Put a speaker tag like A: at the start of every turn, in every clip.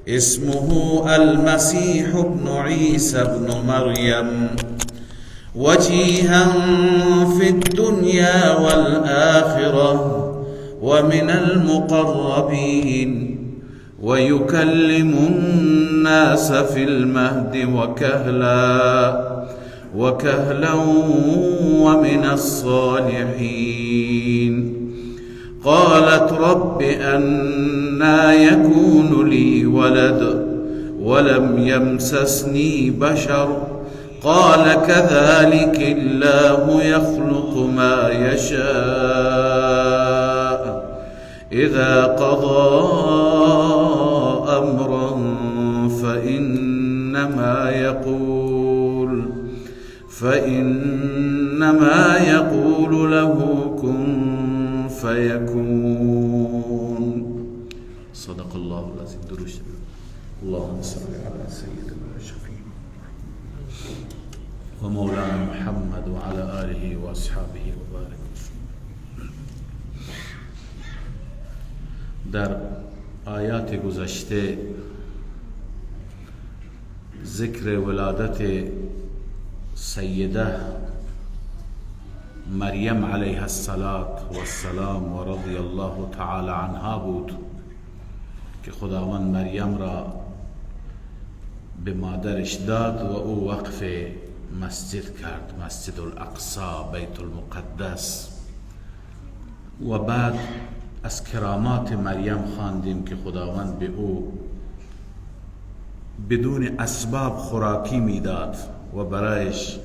A: اسمه المسيح ابن عيسى ابن مريم وجيها في الدنيا والآخرة ومن المقربين ويكلم الناس في المهد وكهلا ومن الصالحين. قالت رب أنى يكون لي ولد ولم يمسسني بشر قال كذلك الله يخلق ما يشاء إذا قضى أمرا فإنما يقول له كن فيكون. صدق الله العظیم. درود. اللهم صل على سيدنا شفيعنا و مولانا محمد و علی آله و اصحابه و بارک. در آیات گذشته ذکر ولادت سیده مریم علیها السلام و رضی الله تعالی عنها بود که خداوند مریم را به مادرش داد و او وقف مسجد کرد، مسجد الاقصی، بیت المقدس. و بعد از کرامات مریم خواندیم که خداوند به او بدون اسباب خوراکی میداد و برایش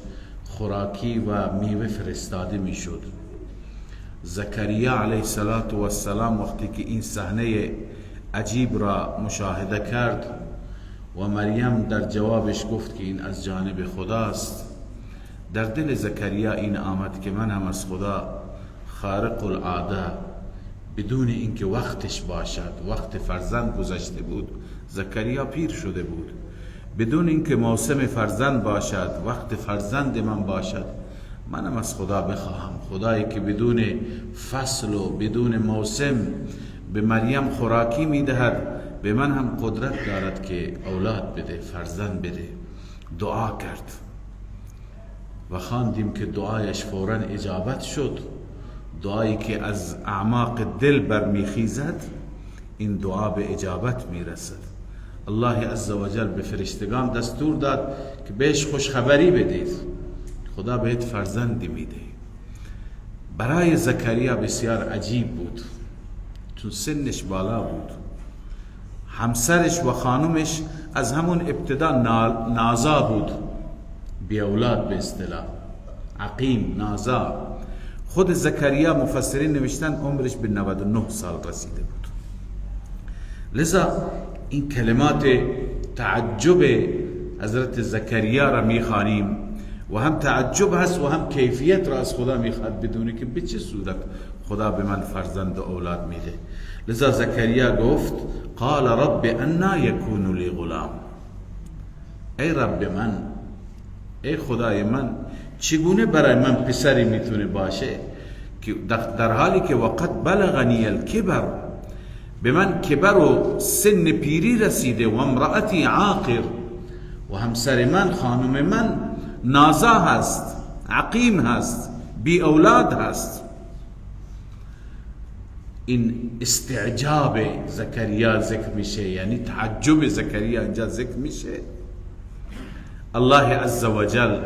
A: خوراکی و میوه فرستاده میشد. زکریا علیه السلام وقتی که این صحنه عجیب را مشاهده کرد و مریم در جوابش گفت که این از جانب خداست، در دل زکریا این آمد که من هم از خدا خارق العاده، بدون اینکه وقتش باشد، وقت فرزند گذشته بود، زکریا پیر شده بود، بدون اینکه موسم فرزند باشد، وقت فرزند من باشد، منم از خدا بخواهم، خدایی که بدون فصل و بدون موسم به مریم خوراکی میدهد، به من هم قدرت دارد که اولاد بده، فرزند بده. دعا کرد و خواندیم که دعایش فوراً اجابت شد. دعایی که از اعماق دل برمیخیزد، این دعا به اجابت میرسد. الله عزوجل به فرشتگان دستور داد که بهش خوشخبری بدید، خدا بهت فرزندی میده. برای زکریا بسیار عجیب بود، چون سنش بالا بود، همسرش و خانومش از همون ابتدا نازا بود، بی اولاد به اصطلاح، عقیم، نازا. خود زکریا مفسرین نوشتن عمرش به 99 سال رسیده بود. لذا این کلمات تعجب حضرت زکریا را میخوانیم و هم تعجب هست و هم کیفیت را از خدا میخواد بدونه که به چه صورت خدا به من فرزند و اولاد میده. لذا زکریا گفت قال رب انا یکون لی غلام، ای رب من، ای خدای من، چگونه برای من پسری میتونه باشه که در حالی که وقت بلغنی الکبر، به من کبر و سن پیری رسیده، و امرأتی عاقر، و همسر من، خانم من نازا هست، عقیم هست، بی اولاد هست. این استعجاب زکریا ذکر میشه، یعنی تعجب زکریا اینجا ذکر میشه. الله عزوجل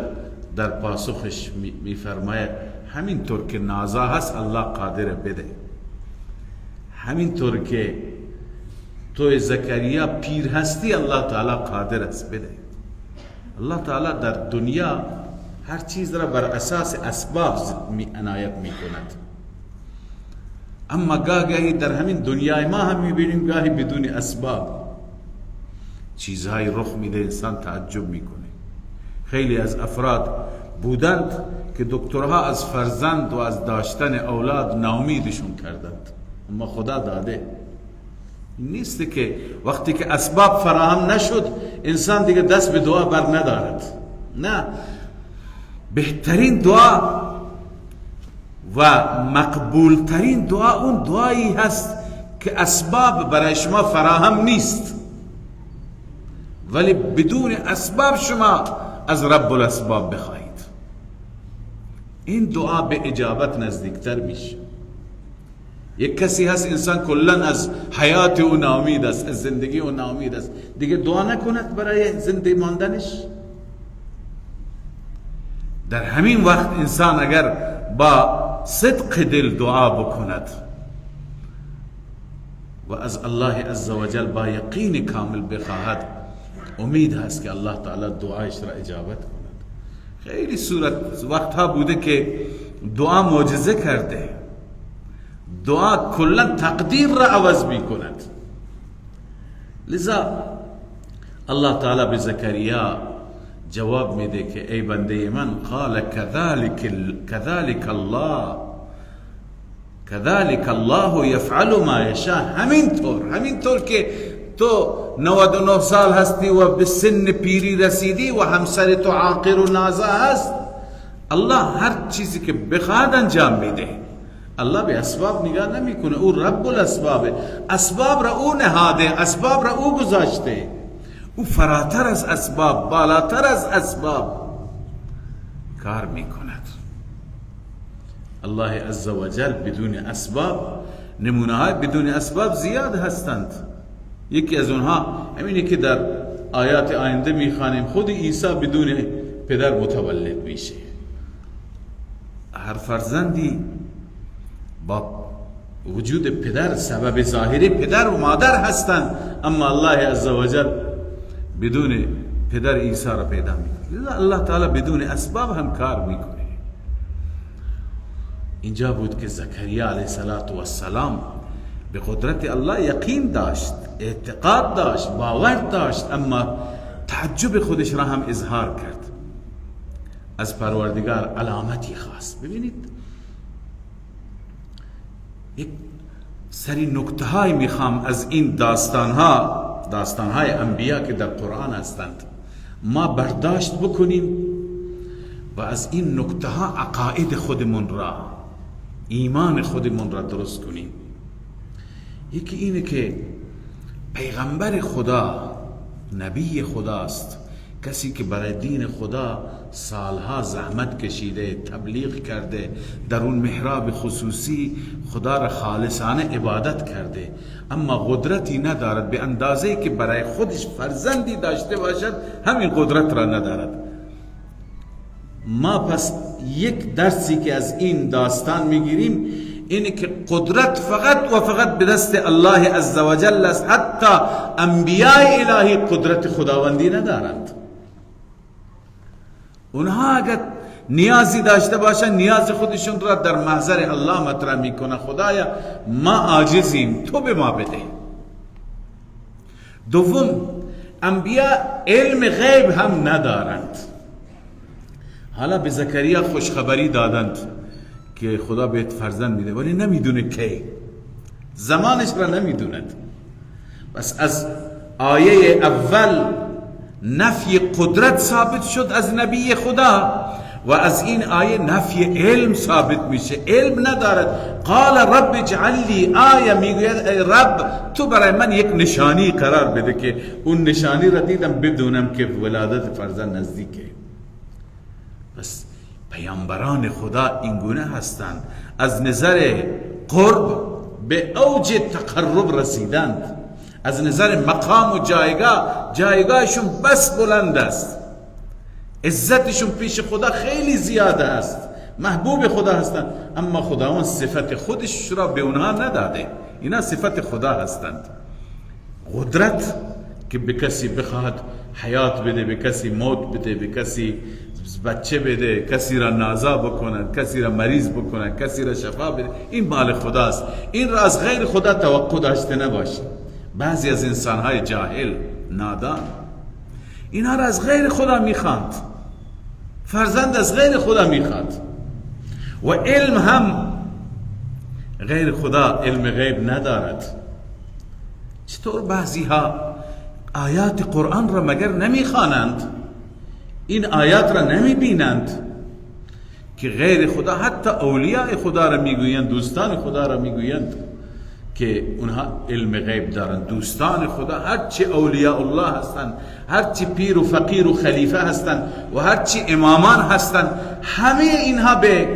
A: در پاسخش میفرماید همینطور که نازا هست الله قادر بده، همینطور که تو زکریا پیر هستی الله تعالی قادر است بده. الله تعالی در دنیا هر چیز را بر اساس اسباب عنایت میکند، اما گاهی در همین دنیای ما هم میبینیم گاهی بدون اسباب چیزهای رخ میده، انسان تعجب میکنه. خیلی از افراد بودند که دکترها از فرزند و از داشتن اولاد ناامیدشون کردند، اما خدا داده. نیست که وقتی که اسباب فراهم نشد انسان دیگه دست به دعا بر ندارد. نه، بهترین دعا و مقبولترین دعا اون دعایی هست که اسباب برای شما فراهم نیست. ولی بدون اسباب شما از رب الاسباب بخواهید. این دعا به اجابت نزدیکتر میشه. یک کسی هست انسان کلا از حیات او ناامید است، از زندگی او ناامید است، دیگه دعا نکند برای زنده ماندنش. در همین وقت انسان اگر با صدق دل دعا بکند و از الله عزوجل با یقین کامل بخواهد، امید هست که الله تعالی دعایش را اجابت کند. خیلی صورت وقتها بوده که دعا معجزه کرده، دعا کلا تقدیر را عوض می کند. لذا الله تعالی به زکریا جواب میده که ای بنده من، قال كذلك الله كذلك الله يفعل ما يشاء. همینطور که تو 99 سال هستی و به سن پیری رسیدی و همسر تو عاقر و نازا هست، الله هر چیزی که بخواد انجام میده. الله به اسباب نگاه نمیکنه، او رب الاسبابه، اسباب را او نهاده، اسباب را او گذاشته، او فراتر از اسباب، بالاتر از اسباب کار میکند. الله عزوجل بدون اسباب، نمونه های بدون اسباب زیاد هستند. یکی از اونها همینه که در آیات آینده میخوانیم، خود عیسی بدون پدر متولد میشه. هر فرزندی با وجود پدر، سبب ظاهری پدر و مادر هستند، اما الله عزوجل بدون پدر عیسی را پیدا میکنه. الله تعالی بدون اسباب هم کار میکنه. اینجا بود که زکریا علیه السلام به قدرت الله یقین داشت، اعتقاد داشت، باور داشت، اما تعجب خودش را هم اظهار کرد. از پروردگار علامتی خواست. ببینید یک سری نکته های میخوام از این داستان ها، داستان های انبیا که در قرآن هستند، ما برداشت بکنیم و از این نکته ها عقاید خودمون را، ایمان خودمون را درست کنیم. یکی اینه که پیغمبر خدا، نبی خداست، کسی که برای دین خدا سالها زحمت کشیده، تبلیغ کرده، در اون محراب خصوصی خدا را خالصانه عبادت کرده، اما قدرتی ندارد به اندازه که برای خودش فرزندی داشته باشد، همین قدرت را ندارد. ما پس یک درسی که از این داستان میگیریم اینه که قدرت فقط و فقط به دست الله عزوجل است. حتی انبیاء الهی قدرت خداوندی ندارند. اونها اگر نیازی داشته باشن، نیاز خودشون را در محضر الله مطرح میکنه، خدایا ما عاجزیم، تو به ما بده. دوم، انبیاء علم غیب هم ندارند. حالا به زکریا خوشخبری دادند که خدا بهت فرزند میده، ولی نمیدونه کی، زمانش را نمیدوند. بس از آیه اول نفی قدرت ثابت شد از نبی خدا، و از این آیه نفی علم ثابت میشه. علم ندارد. قال رب اجعل لی آیه، میگوید ای رب تو برای من یک نشانی قرار بده که اون نشانی را دیدم بدونم که ولادت فرزند نزدیکه. بس پیامبران خدا اینگونه هستند، از نظر قرب به اوج تقرب رسیدند، از نظر مقام و جایگاه، جایگاهشون بس بلند است، عزتشون پیش خدا خیلی زیاده است، محبوب خدا هستند، اما خداوند صفت خودش را به اونها نداده. اینا صفت خدا هستند. قدرت که به کسی بخواهد حیات بده، به کسی موت بده، به کسی بچه بده، کسی را نازا بکند، کسی را مریض بکند، کسی را شفا بده، این مال خداست. این را از غیر خدا توقع داشته نباشید. بعضی از انسانهای جاهل، نادان، اینها را از غیر خدا میخواند، فرزند از غیر خدا میخواد، و علم هم غیر خدا، علم غیب ندارد. چطور بعضی ها آیات قرآن را مگر نمیخوانند، این آیات را نمیبینند که غیر خدا، حتی اولیاء خدا را میگویند، دوستان خدا را میگویند که اونها علم غیب دارند. دوستان خدا هرچی اولیاء الله هستند، هرچی پیر و فقیر و خلیفه هستند و هرچی امامان هستند، همه اینها به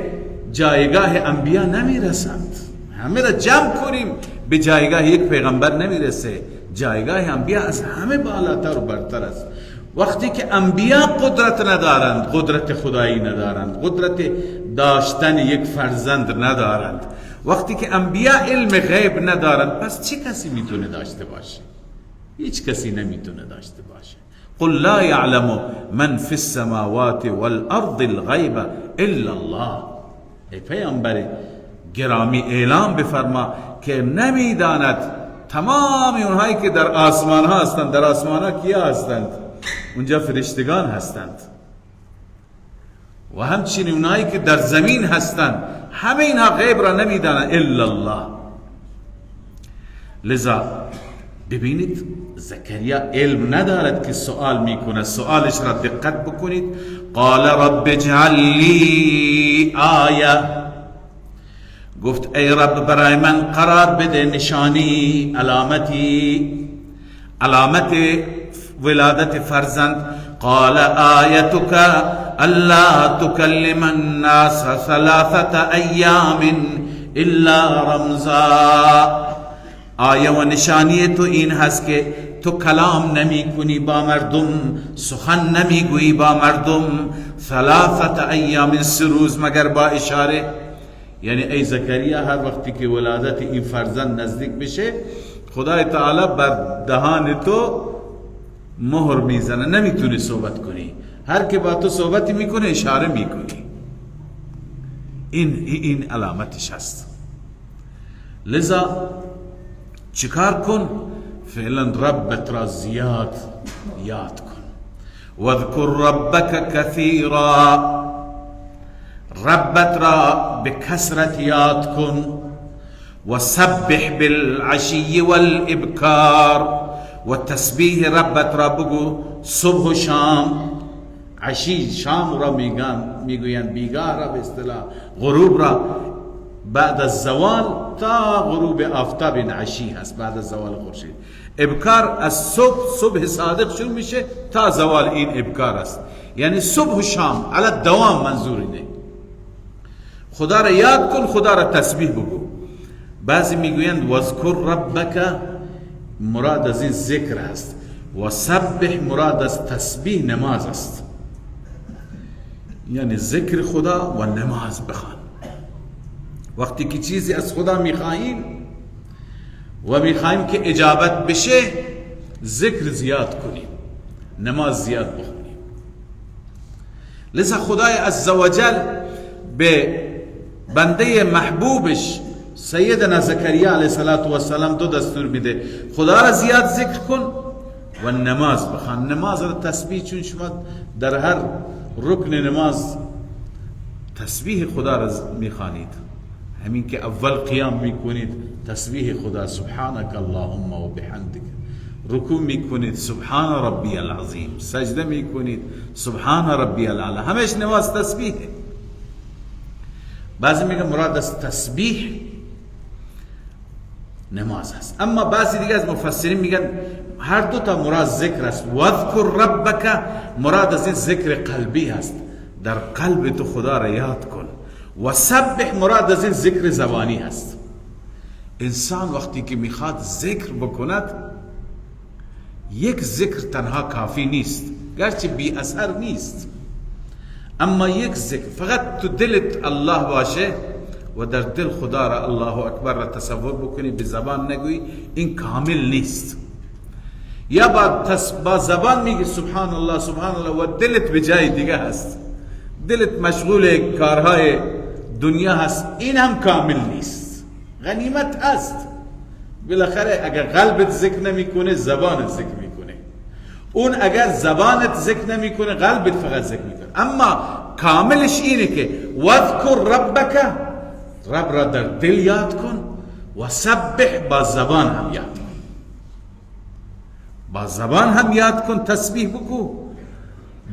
A: جایگاه انبیا نمیرسند. همه را جمع کنیم به جایگاه یک پیغمبر نمیرسه. جایگاه انبیا از همه بالاتر و برتر است. وقتی که انبیا قدرت ندارند، قدرت خدایی ندارند، قدرت داشتن یک فرزند ندارند، وقتی که انبیا علم غیب ندارند، پس چه کسی میتونه داشته باشه؟ هیچ کسی نمیتونه داشته باشه. قل لا یعلم من فی السماوات والارض الغیب الا الله. ای پیامبر گرامی اعلام بفرما که نمیداند تمام اونهایی که در آسمان ها هستند. در آسمان ها کیا هستند؟ اونجا فرشتگان هستند و همچنین اونهایی که در زمین هستند، همه اینها غیب را نمیدانند الا الله. لذا ببینید زکریا علم ندارد که سوال میکنه. سوالش را دقت بکنید. قال رب اجعل لی آیه. گفت ای رب برای من قرار بده نشانی، علامتی، علامت ولادت فرزند. قال آیتک الا تکلم الناس ثلاثة ایام الا رمزا. آیه و نشانی تو این هست که تو کلام نمی کنی با مردم، سخن نمی گویی با مردم، ثلاثة ایام، 3 روز، مگر با اشاره. یعنی ای زکریا هر وقتی که ولادت این فرزند نزدیک بشه، خدای تعالی بر دهان تو مهر میزنه، نمیتونی صحبت کنی. هر که با تو صحبت میکنه اشاره میکنی. این علامتش هست. لذا چیکار کن؟ فعلا ربت را زیاد یاد کن. واذکر ربک کثیرا، ربت را به کثرت یاد کن. و سبح بالعشی والابکار، و تسبیح ربت را بگو صبح و شام. عشی شام را میگوین، بیگاه را به اصطلاح، غروب را بعد از زوال تا غروب آفتاب، این عشی هست بعد از زوال خورشید. ابکار از صبح صادق شروع میشه تا زوال، این ابکار است. یعنی صبح و شام علی دوام منظور اینه. خدا را یاد کن، خدا را تسبیح بگو. بعضی میگویند واذکر ربک مراد از این ذکر است، و سبح مراد از تسبیح نماز است. یعنی ذکر خدا و نماز بخوان. وقتی که چیزی از خدا میخواهیم و میخواهیم که اجابت بشه، ذکر زیاد کنیم، نماز زیاد بخونیم. لذا خدای عزوجل به بنده محبوبش سیدنا زکریا علیه السلام دو دستور میده: خدا را زیاد ذکر کن و نماز بخوان. نماز را تسبیح، چون شما در هر رکن نماز تسبیح خدا را میخوانید. همین که اول قیام میکنید تسبیح خدا، سبحانك اللهم و بحمدک. رکوع میکنید سبحان ربی العظیم، سجده میکنید سبحان ربی الاعلی. همیش نماز تسبیحه. بعضی میگن مراد از تسبیح نماز است، اما بعضی دیگه از مفسرین میگن هر دو تا مراد ذکر است. واذکر ربک مراد از این ذکر قلبی است، در قلب تو خدا را یاد کن. و سبح مراد از این ذکر زبانی است. انسان وقتی که میخواد ذکر بکند، یک ذکر تنها کافی نیست، گرچه بی اثر نیست، اما یک ذکر فقط تو دلت الله باشه و در دل خدا را الله اکبر را تصور بکنی، به زبان نگویی، این کامل نیست. یا با زبان میگی سبحان الله سبحان الله و دلت به جای دیگه هست، دلت مشغول کارهای دنیا هست، این هم کامل نیست. غنیمت هست بالاخره، اگر قلبت ذکر نمیکنه زبانت ذکر میکنه، اون اگر زبانت ذکر نمیکنه قلبت فقط ذکر میکنه. اما کاملش اینه که واذکر ربک، رب را در دل یاد کن، و سبح با زبان هم یاد کن، با زبان هم یاد کن، تسبیح بکو،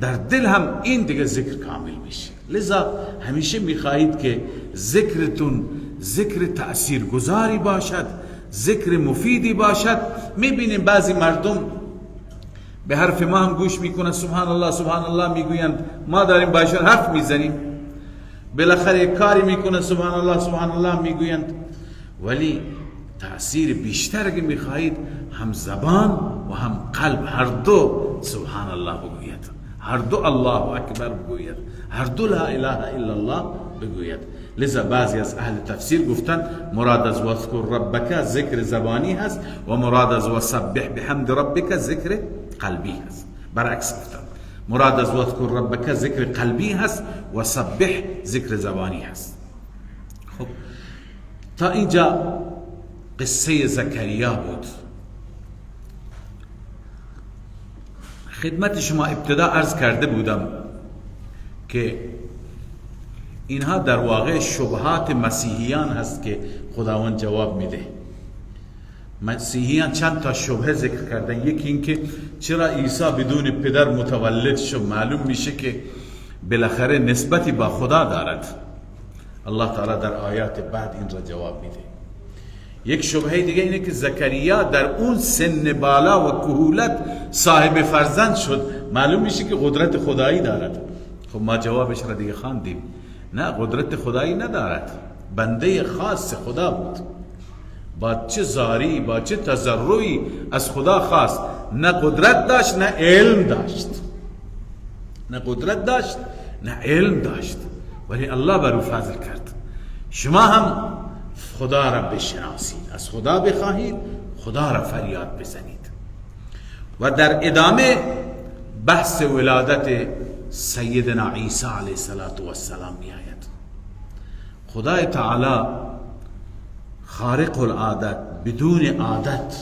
A: در دل هم، این دیگه ذکر کامل میشه. لذا همیشه میخواهید که ذکرتون ذکر تأثیرگذاری باشد، ذکر مفیدی باشد. میبینیم بعضی مردم به حرف ما هم گوش میکنن، سبحان الله سبحان الله میگویند، ما داریم باشون حرف میزنیم، بالاخره کاری میکنن، سبحان الله سبحان الله میگویند، ولی تأثیر بیشتر که میخواهید هم زبان و هم قلب، هر دو سبحان الله بگوید، هر دو الله اکبر بگوید، هر دو لا اله الا الله بگوید. لذا بعضی از اهل تفسیر گفتن مراد از واذکر ربک ذکر زبانی هست و مراد از وسبح بحمد ربک ذکر قلبی هست. برعکس گفتن مراد از واذکر ربک ذکر قلبی هست و سبح ذکر زبانی هست. خب تا اینجا قصه زکریا بود. خدمت شما ابتدا عرض کرده بودم که اینها در واقع شبهات مسیحیان هست که خداوند جواب میده. مسیحیان چند تا شبهه ذکر کردن. یکی این که چرا عیسی بدون پدر متولد شد، معلوم میشه که بالاخره نسبتی با خدا دارد. الله تعالی در آیات بعد این را جواب میده. یک شبهه دیگه اینه که زکریا در اون سن بالا و کهولت صاحب فرزند شد، معلوم میشه که قدرت خدایی دارد. خب ما جوابش را دیگه خواندیم، نه قدرت خدایی ندارد، بنده خاص خدا بود، با چه زاری با چه تضرعی از خدا خواست، نه قدرت داشت نه علم داشت، نه قدرت داشت نه علم داشت، ولی الله بر او فضل کرد. شما هم خدا را بشناسید، از خدا بخواهید، خدا را فریاد بزنید. و در ادامه بحث ولادت سیدنا عیسی علیه السلام می آید. خدای تعالی خارق العادت، بدون عادت،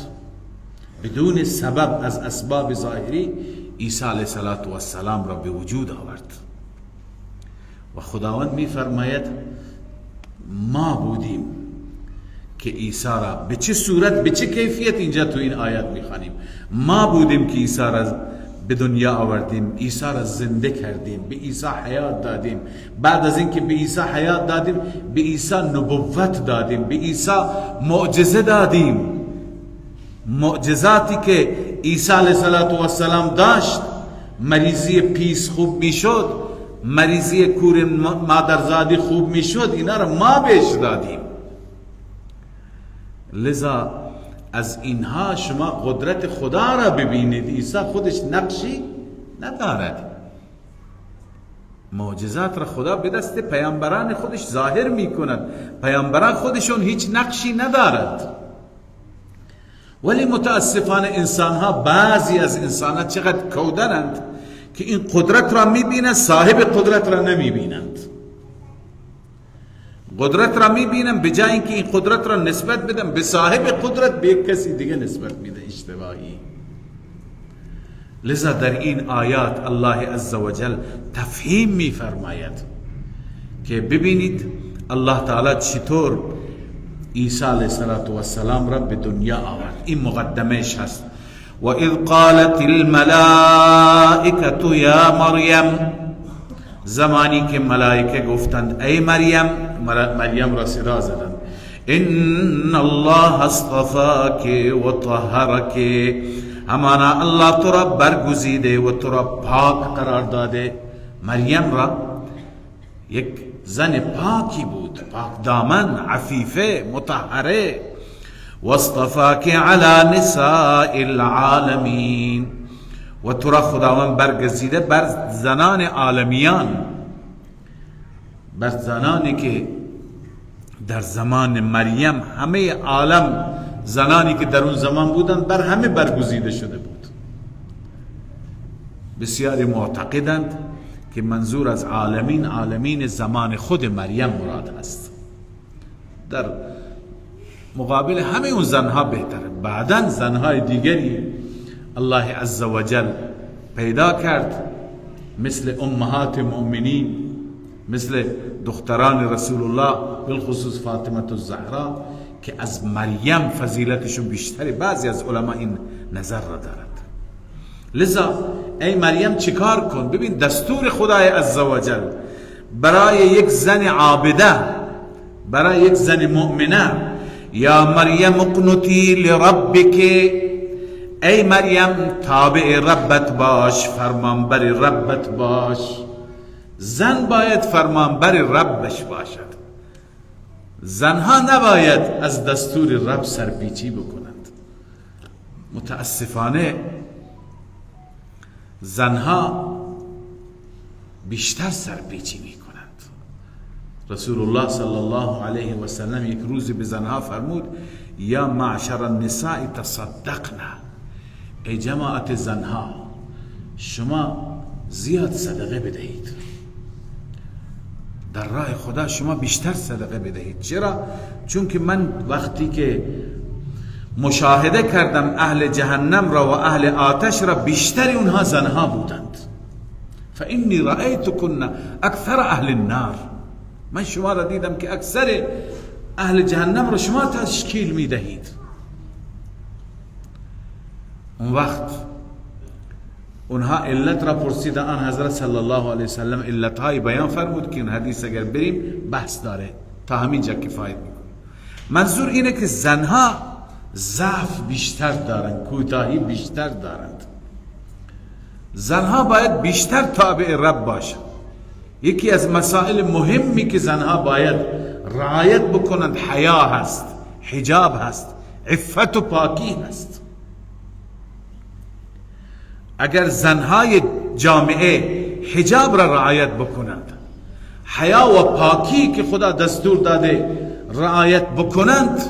A: بدون سبب از اسباب ظاهری عیسی علیه السلام را به وجود آورد و خداوند می فرماید ما بودیم که عیسی را به چه صورت به چه کیفیت، اینجا تو این آیات میخوانیم، ما بودیم که عیسی را به دنیا آوردیم، عیسی را زنده کردیم، به عیسی حیات دادیم. بعد از اینکه به عیسی حیات دادیم، به عیسی نبوت دادیم، به عیسی معجزه دادیم. معجزاتی که عیسی علیه السلام داشت، مریضی پیس خوب میشد، مریضی کور مادرزادی خوب میشد، اینا را ما بهش دادیم. لذا از اینها شما قدرت خدا را ببینید. عیسی خودش نقشی ندارد، معجزات را خدا به دست پیامبران خودش ظاهر میکند، پیامبران خودشون هیچ نقشی ندارد. ولی متاسفانه انسانها، بعضی از انسانها چقدر کودنند که این قدرت را میبینند، صاحب قدرت را نمیبینند. قدرت را میبینم، به جای اینکه این قدرت را نسبت بدم به صاحب قدرت، به یک کسی دیگه نسبت میده، اشتباهی. لذا در این آیات الله عزوجل تفهیم میفرماید که ببینید الله تعالی چطور عیسی علیه السلام را به دنیا آورد. این مقدمهش هست. و اذ قالت الملائکة یا مریم، زمانی که ملائکه گفتند ای مریم، مریم را صدا زدند، ان الله اصطفاک و طهرک، همانا الله تو را برگزیده و تو را پاک قرار داده. مریم را یک زن پاکی بود، پاک دامن، عفیفه، مطهره. واصطفاک علی نساء العالمین، و تو را خداوند برگزیده بر زنان عالمیان، بر زنانی که در زمان مریم همه عالم، زنانی که در اون زمان بودند بر همه برگزیده شده بود. بسیاری معتقدند که منظور از عالمین، عالمین زمان خود مریم مراد است، در مقابل همه اون زنها بهتره. بعداً زنهای دیگری الله عزوجل پیدا کرد، مثل امهات مؤمنین، مثل دختران رسول الله، بالخصوص فاطمه الزهرا، که از مریم فضیلتشون بیشتره. بعضی از علما این نظر را دارند. لذا ای مریم چیکار کن؟ ببین دستور خدای عزوجل برای یک زن عابده، برای یک زن مؤمنه یا مریم اقنتی لربک، ای مریم تابع ربت باش، فرمانبر ربت باش. زن باید فرمانبر ربش باشد. زنها نباید از دستور رب سرپیچی بکنند. متاسفانه زنها بیشتر سرپیچی میکنند. رسول الله صلی الله علیه و سلم یک روز به زنها فرمود یا معشر النساء تصدقنا، ای جماعت زنها شما زیاد صدقه بدهید، در راه خدا شما بیشتر صدقه بدهید. چرا؟ چون که من وقتی که مشاهده کردم اهل جهنم را و اهل آتش را، بیشتر اونها زنها بودند. فانی رأیتکن اکثر اهل النار، من شما را دیدم که اکثر اهل جهنم را شما تشکیل میدهید. اون وقت اونها علت را پرسیدن، آن حضرت صلی الله علیه وسلم علتهای بیان فرمود که این حدیث اگر بریم بحث داره، تا همینجا کفایت میکنه. منظور اینه که زنها ضعف بیشتر دارند، کوتاهی بیشتر دارند. زنها باید بیشتر تابع رب باشند. یکی از مسائل مهمی که زنها باید رعایت بکنند حیا هست، حجاب هست، عفت و پاکی هست. اگر زنهای جامعه حجاب را رعایت بکنند، حیا و پاکی که خدا دستور داده رعایت بکنند،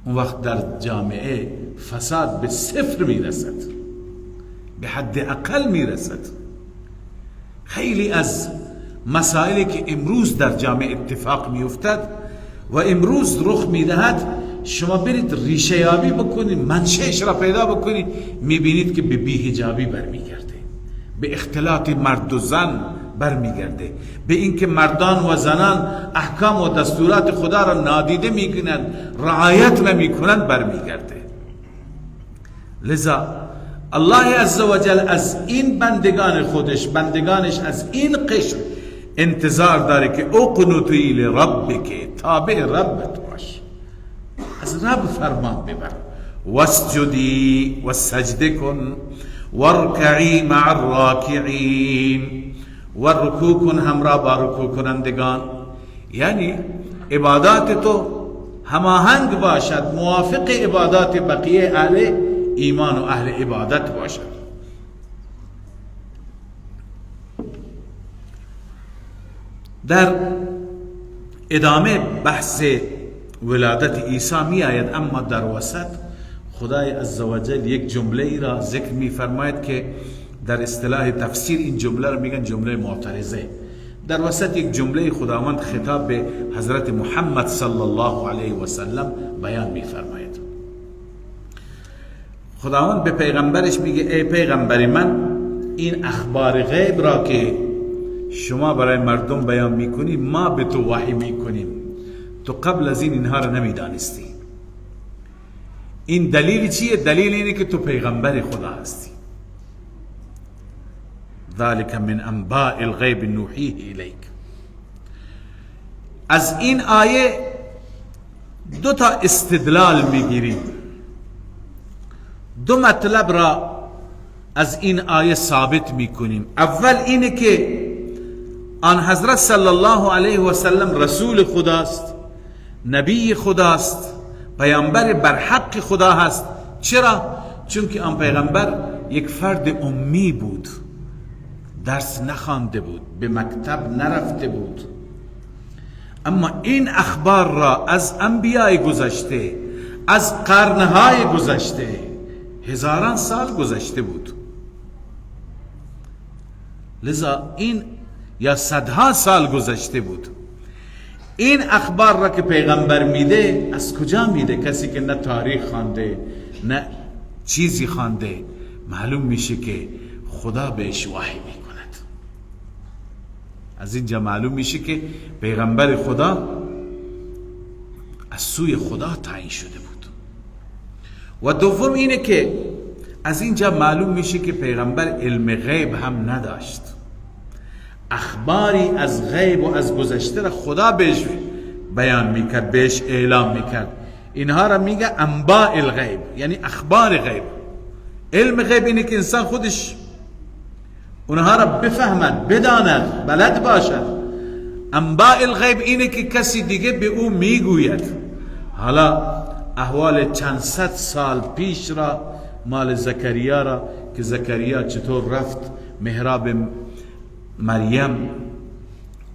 A: اون وقت در جامعه فساد به صفر میرسد، به حد اقل میرسد. خیلی از مسائلی که امروز در جامعه اتفاق میافتد و امروز رخ میدهد، شما برید ریشه یابی بکنید، منشأش را پیدا بکنید، میبینید که به بی‌حجابی برمیگرده، به اختلاط مرد و زن برمیگرده، به اینکه مردان و زنان احکام و دستورات خدا را نادیده میگیرند، رعایت نمیکنند، برمیگرده. لذا الله عزوجل از این بندگان خودش، بندگانش از این قشر انتظار داره که اقنتی لربک، تابع ربت باش، از رب فرمان ببر، واسجدی و سجده کن، وارکعی مع الراکعین، و رکوع کن همراه با رکوع کنندگان. یعنی عبادات تو هماهنگ باشد، موافق عبادات بقیه اهل ایمان و اهل عبادت باشد. در ادامه بحث ولادت عیسی می آید، اما در وسط خدای عزوجل یک جمله ای را ذکر می فرماید که در اصطلاح تفسیر این جمله را میگن جمله معترضه. در وسط یک جمله خداوند خطاب به حضرت محمد صلی الله علیه و سلم بیان می فرماید. خداوند به پیغمبرش میگه ای پیغمبر من، این اخبار غیب را که شما برای مردم بیان میکنی ما به تو وحی میکنیم، تو قبل از این اینها را نمیدانستی. این دلیل چیه؟ دلیل اینه که تو پیغمبر خدا هستی. ذلك من انباء الغیب نوحیه الیک. از این آیه دو تا استدلال میگیریم، دو مطلب را از این آیه ثابت میکنیم. اول اینه که آن حضرت صلی الله علیه و سلم رسول خداست، نبی خداست، پیامبر برحق خدا هست. چرا؟ چون که آن پیغمبر یک فرد امی بود، درس نخوانده بود، به مکتب نرفته بود، اما این اخبار را از انبیای گذشته، از قرنهای گذشته، هزاران سال گذشته بود، لذا این یا صدها سال گذشته بود، این اخبار را که پیغمبر میده از کجا میده؟ کسی که نه تاریخ خوانده نه چیزی خوانده، معلوم میشه که خدا بهش وحی میکند. از اینجا معلوم میشه که پیغمبر خدا از سوی خدا تعیین شده بود. و دوم اینه که از اینجا معلوم میشه که پیغمبر علم غیب هم نداشت، اخباری از غیب و از گذشته را خدا بهش بیان میکرد، بهش اعلام میکرد. اینها را میگه انباء الغیب، یعنی اخبار غیب. علم غیب اینه که انسان خودش اونها را بفهمد، بداند، بلد باشد. انباء الغیب اینه که کسی دیگه به او میگوید. حالا احوال چند صد سال پیش را، مال زکریا را، که زکریا چطور رفت محراب مریم،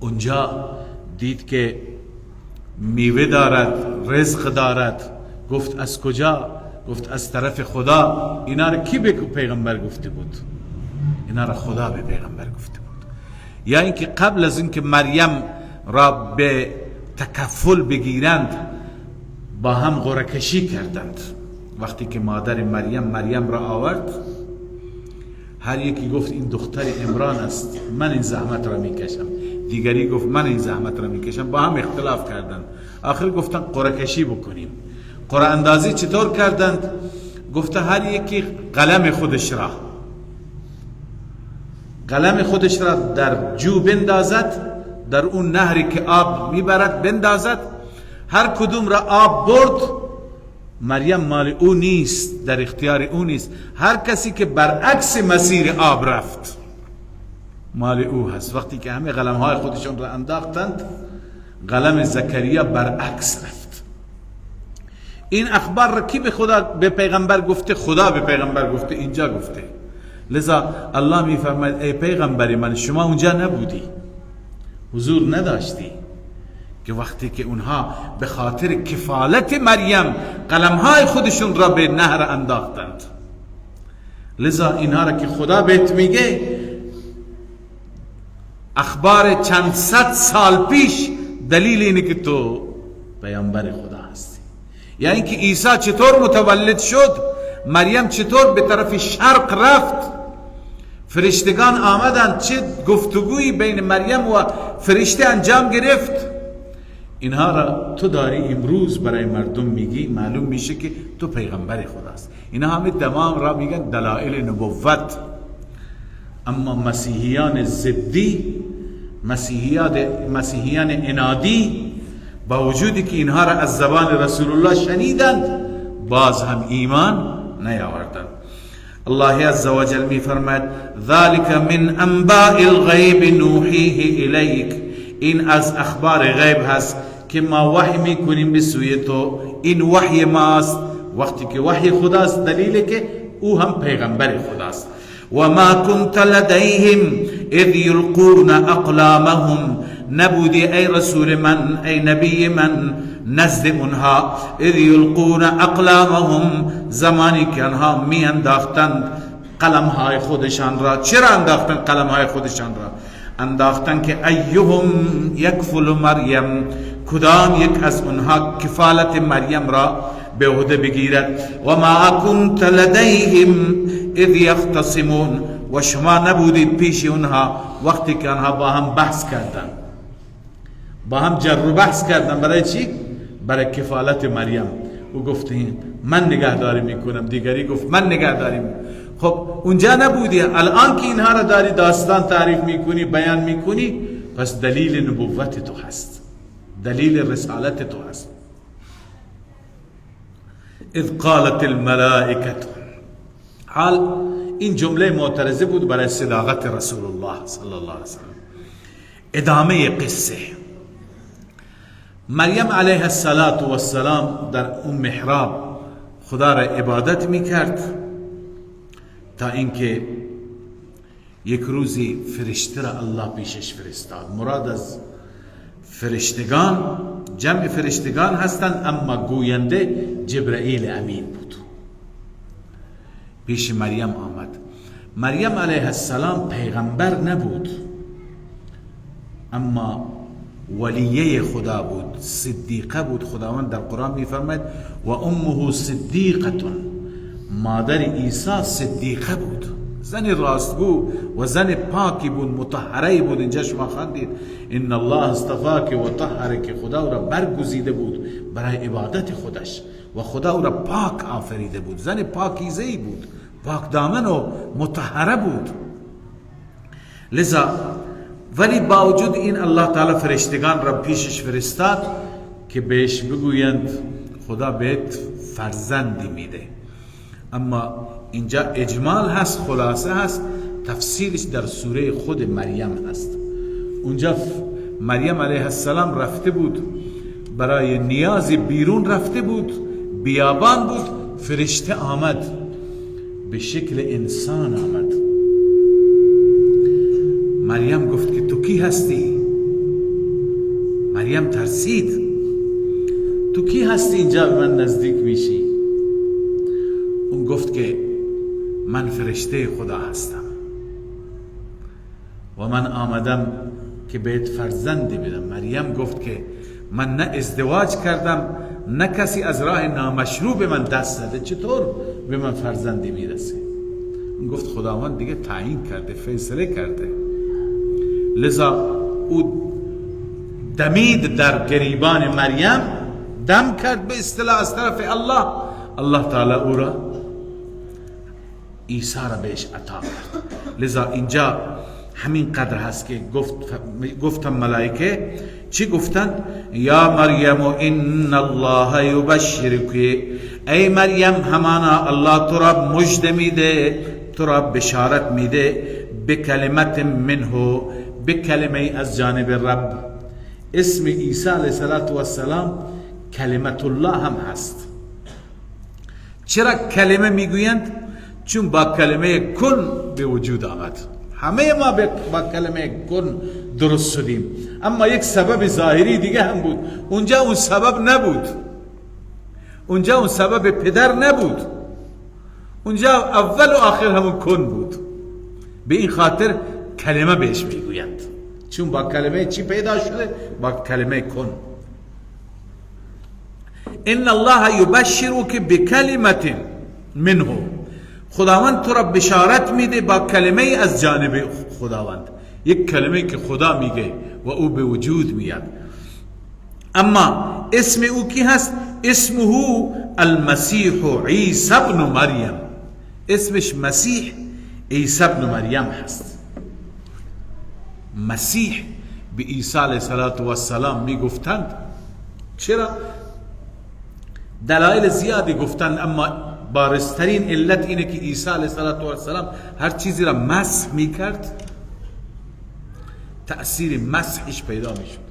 A: اونجا دید که میوه دارد، رزق دارد، گفت از کجا؟ گفت از طرف خدا. اینا را کی به پیغمبر گفته بود؟ اینا را خدا به پیغمبر گفته بود. یا اینکه قبل از اینکه مریم را به تکفل بگیرند با هم قرعه کردند. وقتی که مادر مریم مریم را آورد، هر یکی گفت این دختر عمران است، من این زحمت را میکشم. دیگری گفت من این زحمت را میکشم. با هم اختلاف کردند. آخر گفتن قرعه کشی بکنیم. قرعه اندازی چطور کردند؟ گفته هر یکی قلم خودش را در جو بندازد، در اون نهری که آب میبرد بندازد. هر کدوم را آب برد، مریم مال او نیست، در اختیار او نیست. هر کسی که برعکس مسیر آب رفت مال او هست. وقتی که همه قلم های خودشون را انداختند، قلم زکریا برعکس رفت. این اخبار را کی به خدا، به پیغمبر گفته؟ خدا به پیغمبر گفته، اینجا گفته. لذا الله میفرماید ای پیغمبر من، شما اونجا نبودی، حضور نداشتی که وقتی که اونها به خاطر کفالت مریم قلمهای خودشون را به نهر انداختند. لذا اینها را که خدا بهت میگه، اخبار چند صد سال پیش دلیل اینه که تو پیامبر خدا هستی. یعنی که عیسی چطور متولد شد، مریم چطور به طرف شرق رفت، فرشتگان آمدند، چه گفتگویی بین مریم و فرشته انجام گرفت، اینها را تو داری امروز برای مردم میگی، معلوم میشه که تو پیغمبر خداست. اینها همه تمام را میگن دلائل نبوت. اما مسیحیان زدی، مسیحیان انادی، با وجودی که اینها را از زبان رسول الله شنیدند، باز هم ایمان نیاوردند. الله عز وجل می فرماید ذلك من انباء الغیب نوحیه الیک، این از اخبار غیب هست که ما وحی میکنیم به سوی تو، این وحی ماست. وقتی که وحی خداست دلیله که او هم پیغمبر خداست. و ما كنت لدیهم اذ یلقون اقلامهم، نبودی ای رسول من، ای نبی من، نزد اونها، اذ یلقون اقلامهم، زمانی که آنها می انداختند قلمهای خودشان را. چرا انداختند قلمهای خودشان را؟ انداختن که ایهم یکفل مریم، کدام یک از اونها کفالت مریم را به عهده بگیرد. و ما كنت لدیهم اذ یختصمون، و شما نبودید پیش اونها وقتی که آنها با هم بحث کردند، با هم جر و بحث کردند. برای چی؟ برای کفالت مریم. او گفت من نگهداری میکنم، دیگری گفت من نگهداری میکنم. خب اونجا نبودی، الان که اینها را داری داستان تعریف میکنی، بیان میکنی، پس دلیل نبوت تو هست، دلیل رسالت تو هست. اذ قالت الملائکه، حال این جمله معترضه بود برای صداقت رسول الله صلی الله علیه وسلم. ادامه قصه، مریم علیه السلام در اون محراب خدا را عبادت میکرد تا اینکه یک روزی فرشته را الله پیشش فرستاد. مراد از فرشتگان جمع فرشتگان هستند، اما گوینده جبرئیل امین بود. پیش مریم آمد. مریم علیه السلام پیغمبر نبود، اما ولیه خدا بود، صدیقه بود. خداوند در قرآن میفرماید و امه صدیقه، مادر عیسی صدیقه بود، زن راستگو و زن پاکی بود، مطهره بود. اینجا شما خواندید ان الله اصطفاک و طهرک، خدا او را برگزیده بود برای عبادت خودش و خدا او را پاک آفریده بود، زن پاکیزه‌ای بود، پاک دامن و مطهره بود. لذا ولی با وجود این الله تعالی فرشتگان را پیشش فرستاد که بهش بگویند خدا بهت فرزندی میده. اما اینجا اجمال هست، خلاصه هست، تفسیرش در سوره خود مریم هست. اونجا مریم علیه السلام رفته بود برای نیاز، بیرون رفته بود، بیابان بود، فرشته آمد به شکل انسان آمد. مریم گفت که تو کی هستی؟ مریم ترسید، تو کی هستی اینجا به من نزدیک میشی؟ اون گفت که من فرشته خدا هستم و من آمدم که بهت فرزندی بدم. مریم گفت که من نه ازدواج کردم، نه کسی از راه نامشروع به من دست زده، چطور به من فرزندی میرسه؟ اون گفت خداوند دیگه تعیین کرده، فیصله کرده. لذا او دمید در گریبان مریم، دم کرد به اصطلاح از طرف الله. الله تعالی او را عیسی را بهش عطا کرد. لذا اینجا همین قدر هست که گفتم ملائکه چی گفتند؟ یا مریم ان الله یبشرک، ای مریم همانا الله تو را مژده میده، تو را بشارت میده، بکلمت منه، به کلمه از جانب رب. اسم عیسی علیه السلام کلمت الله هم هست. چرا کلمه میگویند؟ چون با کلمه کن به وجود آمد. همه ما با کلمه کن درست شدیم، اما یک سبب ظاهری دیگه هم بود. اونجا اون سبب نبود، اونجا اون سبب پدر نبود، اونجا اول و آخر همون کن بود. به این خاطر کلمه بهش میگویند، چون با کلمه چی پیدا شده؟ با کلمه کن. ان الله یبشرک بکلمت منه، خداوند تو را بشارت میده با کلمه از جانب خداوند، یک کلمه که خدا میگه و او به وجود میاد. اما اسم او کی هست؟ اسمه المسیح عیسی ابن مریم. اسمش مسیح عیسی ابن مریم هست. مسیح به عیسی علیه السلام میگفتند. چرا؟ دلایل زیادی گفتند، اما بارزترین علت اینه که عیسی علیه السلام هر چیزی را مسح میکرد، تأثیر مسحش پیدا میشد.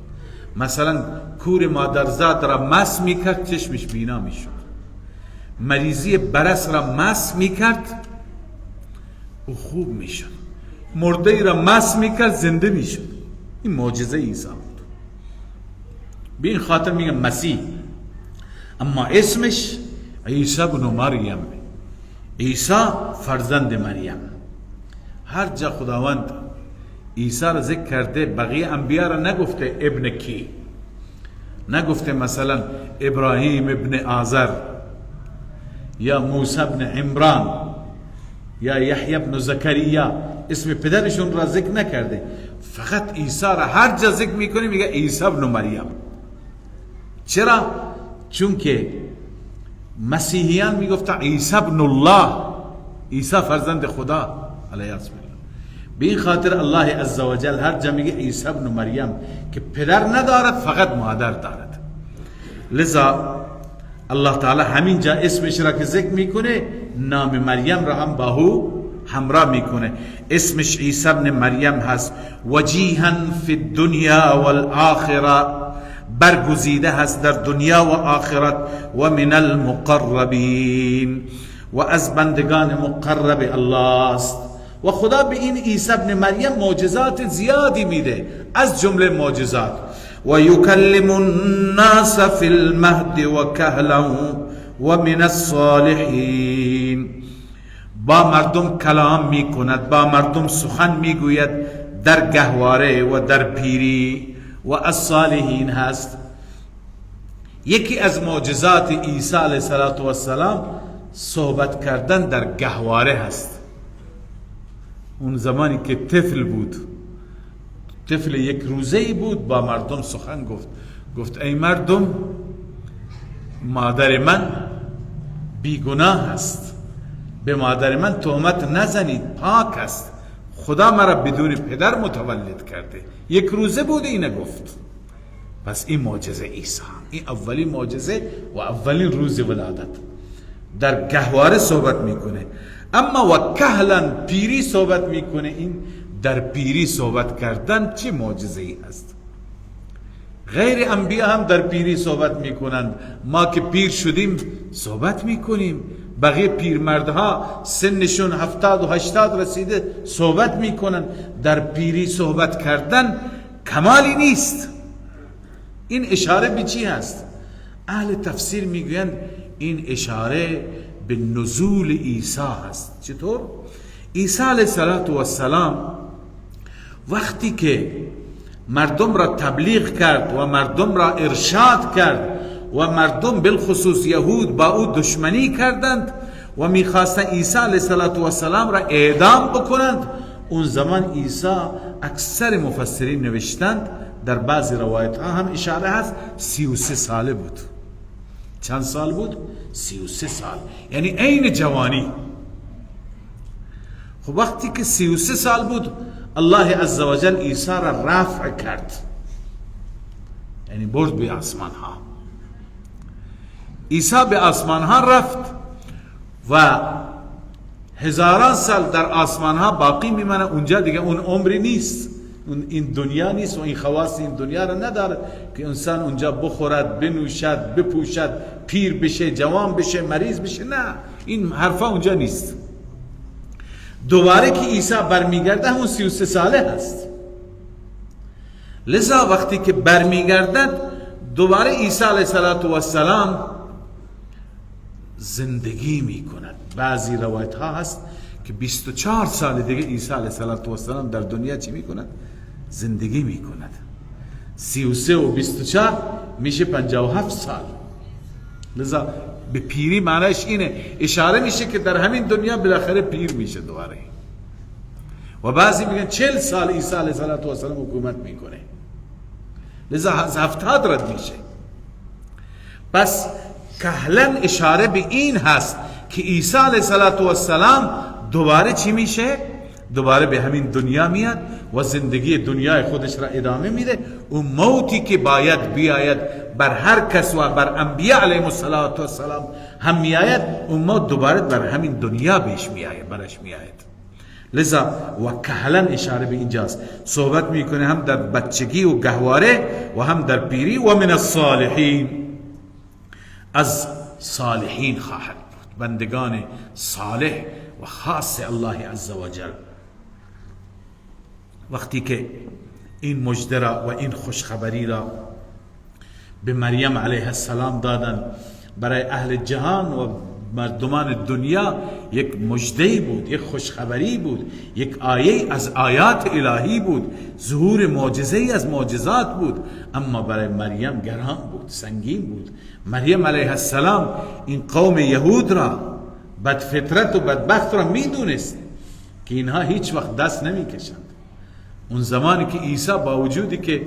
A: مثلا کور مادرزاد را مسح میکرد، چشمش بینا میشد. مریضی برس را مسح میکرد، او خوب میشد. مرده را مسح میکرد، زنده میشد. این معجزه عیسی بود. به این خاطر میگم مسیح. اما اسمش عیسی ابن مریم، عیسی فرزند مریم. هر جا خداوند عیسی را ذکر کرده، بقیه انبیا را نگفته ابن کی، نگفته مثلا ابراهیم ابن آذر یا موسی ابن عمران یا یحیی ابن زکریا، اسم پدرشون را ذکر نکرده. فقط عیسی را هر جا ذکر میکنه میگه عیسی ابن مریم. چرا؟ چون که مسیحیان میگفتن عیسی ابن الله، عیسی فرزند خدا علیه السلام. به این خاطر الله عزوجل هر جا میگه عیسی ابن مریم که پدر ندارد، فقط مادر دارد. لذا الله تعالی همین جا اسمش را که ذکر میکنه، نام مریم را هم با او همراه میکنه. اسمش عیسی ابن مریم هست. وجیها فی الدنیا والآخرة، برگزیده هست در دنیا و آخرت. و من المقربین، و از بندگان مقرب الله است. و خدا به این عیسی ابن مریم معجزات زیادی میده، از جمله معجزات و یکلم الناس فی المهد و کهلا و من الصالحین. با مردم کلام میکند، با مردم سخن میگوید در گهواره و در پیری، و از صالحین هست. یکی از معجزات عیسی علیه السلام صحبت کردن در گهواره هست. اون زمانی که طفل بود، طفل یک روزه‌ای بود، با مردم سخن گفت. گفت ای مردم، مادر من بیگناه است، به مادر من تهمت نزنید، پاک است، خدا مرا بدون پدر متولد کرده. یک روزه بود اینه گفت. پس این معجزه عیسی، این اولین معجزه و اولین روز ولادت در گهواره صحبت میکنه. اما و کهلا، پیری صحبت میکنه. این در پیری صحبت کردن چه معجزه ای هست؟ غیر انبیا هم در پیری صحبت میکنند، ما که پیر شدیم صحبت میکنیم. بقیه پیرمردها سنشون 70 و 80 رسیده صحبت میکنن. در پیری صحبت کردن کمالی نیست. این اشاره به چی هست؟ اهل تفسیر میگویند این اشاره به نزول عیسی هست. چطور؟ عیسی علیه السلام وقتی که مردم را تبلیغ کرد و مردم را ارشاد کرد و مردم بالخصوص یهود با او دشمنی کردند و میخواستند عیسی علیه السلام را اعدام بکنند، اون زمان عیسی، اکثر مفسرین نوشتند، در بعضی روایت ها هم اشاره هست، 33 ساله بود. چند سال بود؟ 33 سال، یعنی عین جوانی. خب وقتی که 33 سال بود، الله عزوجل عیسی را رفع کرد، یعنی برد به آسمان ها. عیسی به آسمان ها رفت و هزاران سال در آسمان ها باقی میمانه. اونجا دیگه اون عمری نیست، این دنیا نیست و این خواص این دنیا را نداره که انسان اونجا بخورد، بنوشد، بپوشد، پیر بشه، جوان بشه، مریض بشه. نه، این حرفا اونجا نیست. دوباره که عیسی برمیگرده همون 33 ساله هست. لذا وقتی که برمیگردد دوباره عیسی علیه السلام زندگی میکند. بعضی روایت ها هست که 24 سال دیگه عیسی علیه السلام در دنیا چی میکند؟ زندگی میکند. 33 و 24 میشه 57 سال. لذا به پیری معنیش اینه، اشاره میشه که در همین دنیا بالاخره پیر میشه دوباره. و بعضی میگن 40 سال عیسی علیه السلام حکومت میکنه، لذا از 70 رد میشه. پس کهلن اشاره به این هست که عیسی علیه السلام دوباره چی میشه؟ دوباره به همین دنیا میاد و زندگی دنیای خودش را ادامه میده. اون موتی که باید بیاید بر هر کس و بر انبیاء علیهم السلام هم میآید، اون موت دوباره بر همین دنیا بهش میآید، برش میآید. لذا و کهلن اشاره به اینجاست، صحبت میکنه هم در بچگی و گهواره و هم در پیری. و من الصالحین، از صالحین خواهد بود، بندگان صالح و خاص الله عزوجل. وقتی که این مژده را و این خوشخبری را به مریم علیه السلام دادن، برای اهل جهان و مردمان دنیا یک مژده بود، یک خوشخبری بود، یک آیه از آیات الهی بود، ظهور معجزه از معجزات بود. اما برای مریم گران بود، سنگین بود. مریم علیه السلام این قوم یهود را، بدفطرت و بدبخت را میدونست که اینها هیچ وقت دست نمیکشند. اون زمانی که عیسی با وجودی که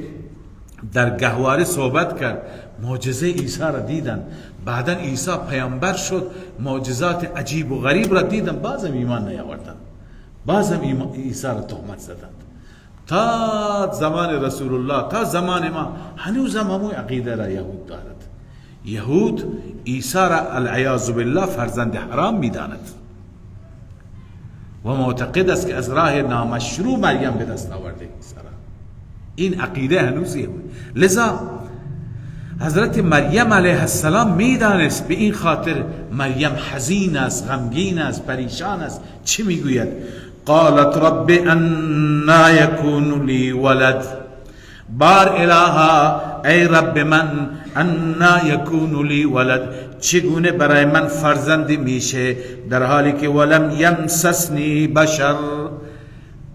A: در گهواره صحبت کرد، معجزه عیسی را دیدن، بعدا عیسی پیامبر شد، معجزات عجیب و غریب را دیدن، بازم ایمان نیاوردن، بازم عیسی را تهمت زدند. تا زمان رسول الله، تا زمان ما، هنوز هم همون عقیده را یهود دارد. یهود عیسی را العیاذ بالله فرزند حرام میداند و معتقد است که از راه نامشروع مریم به دست آورده عیسی را. این عقیده هنوز یهود. لذا حضرت مریم علیه السلام میدانست، به این خاطر مریم حزین است، غمگین است، پریشان است. چی میگوید؟ قالت رب انا یکون لی ولد. بار الها، ای رب من، انا یکون لی ولد، چگونه برای من فرزند میشه در حالی که ولم یمسسنی بشر،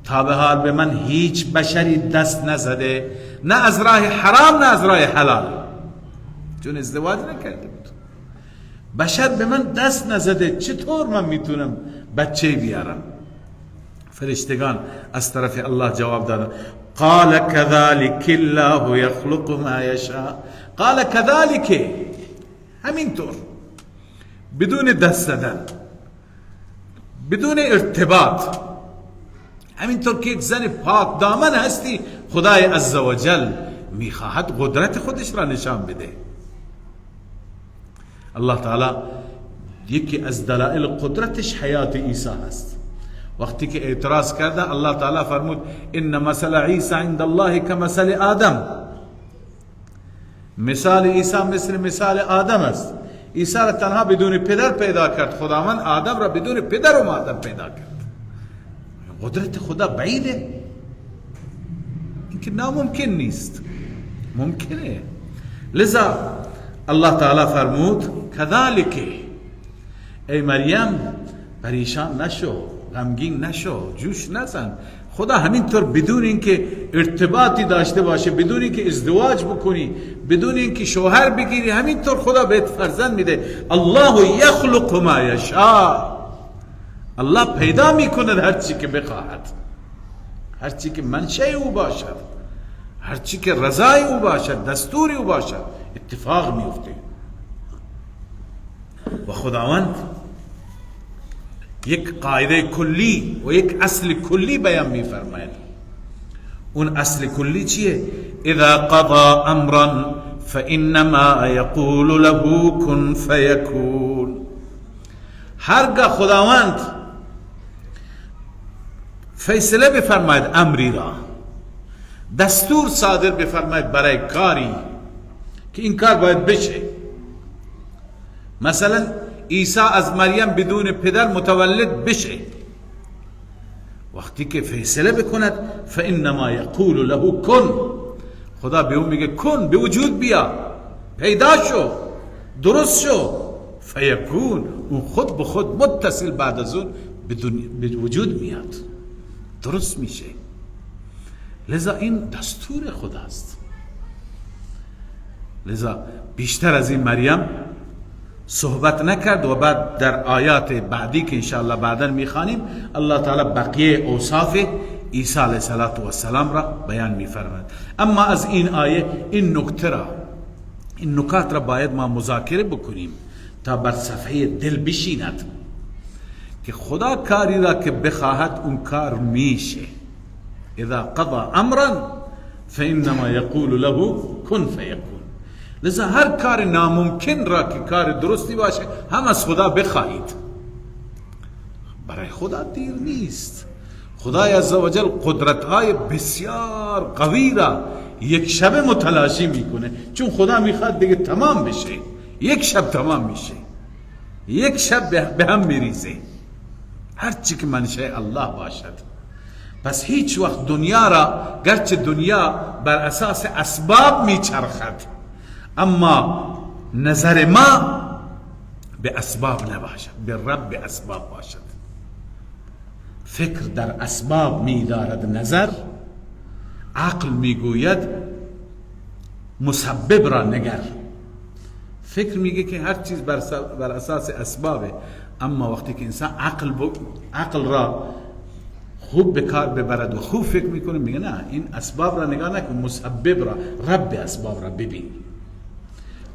A: تا به حال به من هیچ بشری دست نزده، نه از راه حرام نه از راه حلال، چون ازدواج نکرده بود. بشر به من دست نزده، چطور من میتونم بچه بیارم؟ فرشتگان از طرف الله جواب دادن، قال كذلك الله يخلق ما يشاء. قال كذلك، همینطور، بدون دست زدن، بدون ارتباط، همینطور که یک زن پاک دامن هستی، خدای عزوجل میخواهد قدرت خودش را نشان بده. الله تعالی یکی از دلائل قدرتش حیات عیسی هست. وقتی که اعتراض کرده الله تعالی فرمود ان مثل عیسی عند الله کمثل آدم، مثال عیسی مثل مثال آدم است. عیسی را تنها بدون پدر پیدا کرد، خداوند آدم را بدون پدر و مادر پیدا کرد. قدرت خدا بعیده، این که ناممکن نیست، ممکنه. لذا الله تعالی فرمود کذالک، ای مریم پریشان نشو، غمگین نشو، جوش نزن. خدا همینطور بدون اینکه ارتباطی داشته باشه، بدون اینکه ازدواج بکنی، بدون اینکه شوهر بگیری، همینطور خدا بهت فرزند میده. الله یخلق ما یشاء، الله پیدا میکند هر چی که بخواهد، هر چی که منشأ او باشد، هر چی که رضای او باشد، دستور او باشد، اتفاق میفته. و خداوند یک قاعده کلی و یک اصل کلی بیان میفرماید. اون اصل کلی چیه؟ اذا قضا امرا فانما یقول له کن فیکون. هرگاه خداوند فیصله بفرماید امری را، دستور صادر بفرماید برای کاری که این کار باید بشه، مثلا عیسی از مریم بدون پدر متولد بشه، وقتی که فیصله بکند فانما یقول له کن، خدا به اون میگه کن، به وجود بیا، پیدا شو، درست شو، فیکون، اون خود به خود متصل بعد از اون به وجود میاد، درست میشه. لذا این دستور خداست. لذا بیشتر از این مریم صحبت نکرد و بعد در آیات بعدی که انشاءالله بعدا میخوانیم الله تعالی بقیه اوصاف عیسی علیه السلام را بیان میفرماید. اما از این آیه این نکته را، این نکات را باید ما مذاکره بکنیم تا بر صفحه دل بشیند که خدا کاری را که بخواهد اون کار میشه. اذا قضا امرا فانما یقول له کن فیکون. لذا هر کار ناممکن را که کار درستی باشه هم از خدا بخواهید. برای خدا دیر نیست. خدای عزوجل قدرت‌های بسیار قوی را یک شب متلاشی میکنه، چون خدا میخواد دیگه تمام بشه، یک شب تمام میشه، یک شب به هم میریزه هر چی که منشأ الله باشد. پس هیچ وقت دنیا را، گرچه دنیا بر اساس اسباب میچرخد، اما نظر ما به اسباب نباشد، به رب اسباب باشد. فکر در اسباب می‌دارد نظر، عقل میگوید مسبب را نگر. فکر میگه که هر چیز بر اساس اسبابه، اما وقتی که انسان عقل را خوب به کار ببرد و خوب فکر میکنه، میگه نه، این اسباب را نگاه نکن، مسبب را، رب اسباب را ببین.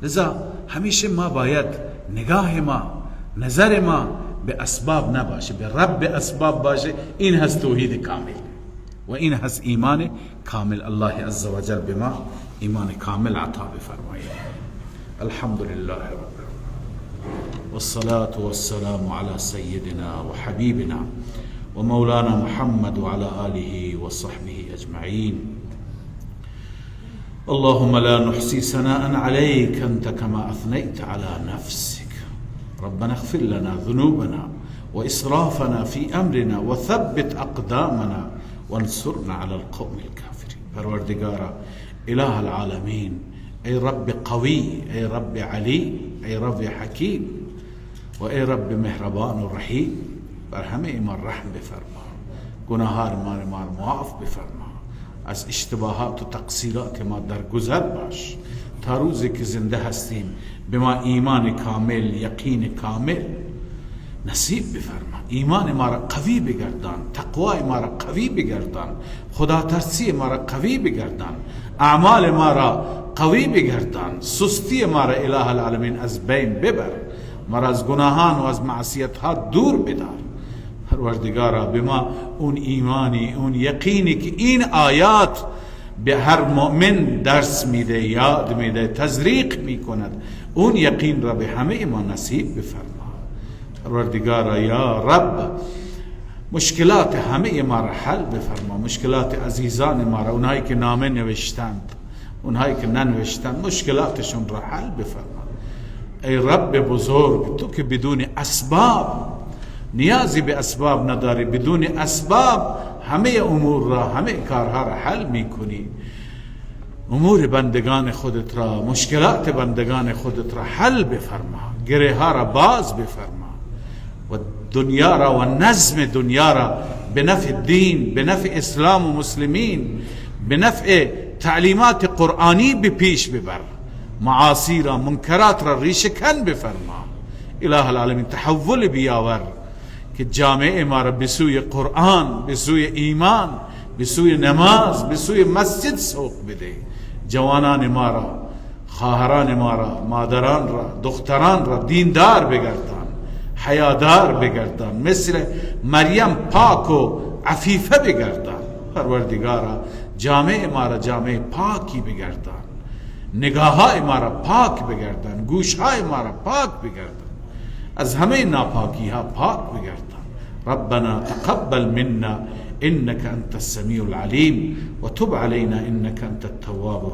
A: لذا همیشه ما باید نگاه ما، نظر ما به اسباب نباشه، به رب اسباب باشه. این هست توحید کامل و این هست ایمان کامل. الله عزوجل به ما ایمان کامل عطا بفرماید. الحمد لله رب العالمین والصلاة والسلام على سيدنا وحبيبنا ومولانا محمد وعلى آله وصحبه أجمعين. اللهم لا نحصي ثناء عليك أنت كما أثنيت على نفسك. ربنا اغفر لنا ذنوبنا وإسرافنا في أمرنا وثبت أقدامنا وانصرنا على القوم الكافرين. پروردگارا، اله العالمین، ای رب قوی، ای رب علی، ای رب حکیم و ای رب مهربان و رحیم، بر همه ایمان رحم بفرما، گناهان ما را معاف بفرما، از اشتباهات و تقصیرات ما درگذر باش. تا روزی که زنده هستیم به ما ایمان کامل، یقین کامل نصیب بفرما. ایمان ما را قوی بگردان، تقوای ما را قوی بگردان، خدا ترسی ما را قوی بگردان، اعمال ما را قوی بگردان، سستی ما را اله العالمین از بین ببر، ما را از گناهان و از معصیت ها دور بدار. پروردگارا به ما اون ایمانی، اون یقینی که این آیات به هر مؤمن درس میده، یاد میده، تزریق میکند، اون یقین را به همه ما نصیب بفرما. پروردگارا یا رب، مشکلات همه ما را حل بفرما، مشکلات عزیزان ما را، اونهایی که نامه نوشتند، اونهایی که ننوشتند، مشکلاتشون را حل بفرما. ای رب بزرگ، تو که بدون اسباب، نیازی به اسباب نداری، بدون اسباب همه امور را، همه کارها را حل میکنی. امور بندگان خودت را، مشکلات بندگان خودت را حل بفرما، گره ها را باز بفرما و دنیا را و نظم دنیا را به نفع دین، به نفع اسلام و مسلمین، به نفع تعلیمات قرآنی به پیش ببر. معاصی را، منکرات را ریشه کن بفرما. اله العالمین تحول بیاور که جامعه ما را به سوی قرآن، به سوی ایمان، به سوی نماز، به سوی مسجد سوق بده. جوانان ما را، خواهران ما را، مادران را، دختران را دیندار بگردان، حیادار بگردان، مثل مریم پاک و عفیفه بگردان. پروردگارا جامعه ما را جامعه پاکی بگردان، نگاه های ما را پاک بگردان، گوش های ما را پاک بگردان، از همه ناپاکی ها پاک بگردان. ربنا تقبل منا انك انت السميع العليم وتب علينا انك انت التواب.